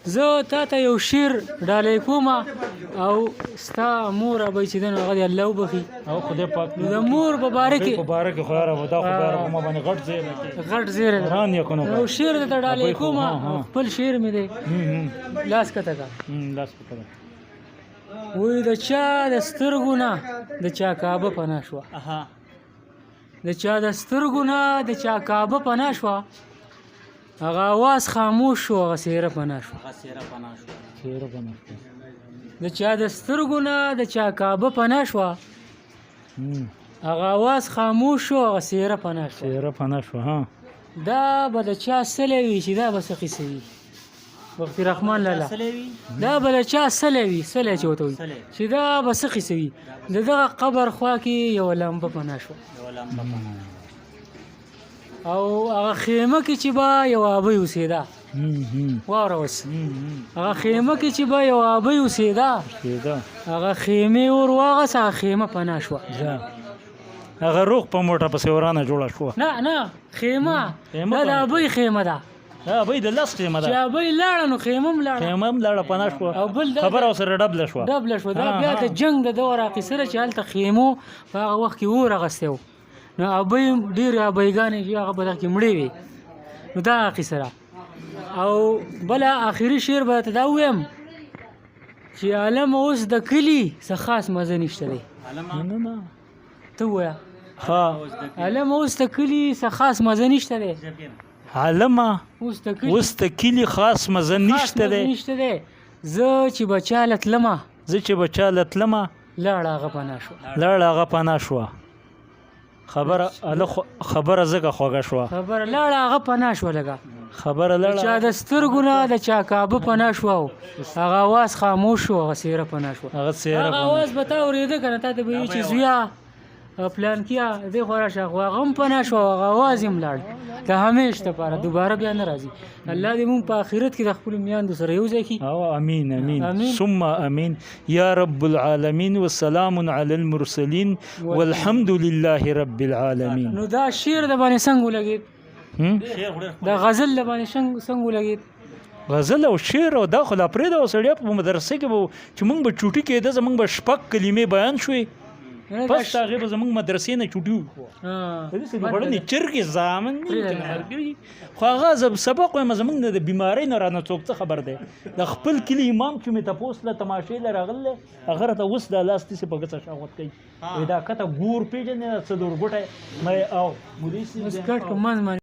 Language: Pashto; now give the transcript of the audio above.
زه تا ته یو شعر ډالۍ کوم او ستا مور ابۍ چې دی نو هغه دې الله وبخښي. او خدای پاک نو د مور په باره کې، په باره کې خو یاره دا خو باره په ما باندې غټ زیری غټ زیری دی. وران یې کنه. یو شعر درته ډالۍ ابۍ خو، کوم، ها، ها. خپل شعر مې دی. لاس کته کا. لاس کته. وایي د چا د سترګو نه د چا کعبه پناه شوه، د چا د سترګو نه د چا کعبه پناه شوه، هغه اواز خاموش شو، هغه څېره پناه شوه. څیره پناه شوه. د چا د سترګو نه د چا کعبه پناه شوه، هغه اواز خاموش شو، هغه څېره پناه شوه. څیره پناه شوه، ها. دا به د چا سلی وي چې دا به څه قصه وي؟ بختي رحمان لالا، دا به د چا سلی وي، سلی چې ورته وایي، چې دا به څه قصه وي؟ د دغه قبر خوا کې یوه لمبه پناه شوه، او هغه خیمه کې چې به یوه ابۍ اوسېده، واوره اوس، هغه خیمه کې چې به یوه ابۍ اوسېده، هغه خیمې اور واغوست، هغه خیمه پناه شوه. هغه روغ په موټه پسې ورانه جوړه شوه. نه نه، خیمه خیمه دا د پناه. ابۍ خیمه ده. ابۍ د لاس خیمه چې ده. ابۍ لاړه نو خیمه هم لاړه. خیمه هم لاړه، پناه شوه. او بل دا خبره ورسره ډبله شوه. ډبله شوه. دا بیا د جنګ د دور هغه قصه ده چې هلته خیمو په هغه وخت کې اور اخیستی و، نو ابۍ ډېرې ابۍګانې چې هغه په دغه کې مړې وې، نو دا هغه قصه ده. او بله آخري شعر به درته دا ووایم چې عالم اوس د کلي څه خاص مزه نشته دی. نه نه نه، ته ووایه. ها. عالم اوس د کلي څه خاص مزه نشته دی. عالمه اوس د کلي اوس د کلي خاص مزه خاص نشته مزه دی. نشته دی. زه چې به چا له تلمه، زه چې به چا له تلمه، لاړه هغه پناه شوه. لاړه هغه پناه شوه. خبره اله خبره ځکه خوږه شوه. خبره لاړه هغه پناه شوه لږه. خبره د چا لاړه د سترګو نه د چا کعبه پناه شوه، او هغه اواز خاموش شو، هغه څېره پناه شوه. هغه څېره هغه پناه. اواز به تا اورېده که نه؟ تا ته به وي چې زویا پلانکیا دې خوا راشه، خو هغه هم پناه شوه، هغه اواز یې هم لاړ د همیش دپاره، دوباره بیا نه راځي. الله دې مونږ په آخرت کې د خپلو میندو سره یو ځای کړي. او امین امین. امین. ثم امین یا رب العالمین، وسلام علی المرسلین والحمد لله رب العالمین. نو دا شعر د باندې څنګه ولګېد؟ هم؟ دا غزل د باندې څنګه ولګېد؟ غزل او شعر او دا خو لا پرېږده او سړیا، په مدرسه کې به چې مونږ به چوټي کېده، زمونږ به شپږ کلمې بیان شوې، نه، دا پس د هغې به زمونږ مدرسې نه چوټي وشوه. داسې د خوړنې چرګې زامن نه وي چې مرګري، خو هغه زه سبق وایم، زمونږ نه د بیمارۍ نه رانه څوک څه خبر دی. د خپل کلي امام چې مې تپوس له تماشې له راغلی، هغه راته اوس دا لاس داسې په ګڅه شاغوت کوي، وایي دا کته ګور پېژنې، دا څلور ګوټی؟ ما او مولوي صاحب اوس دی. کټ په منځ باندې.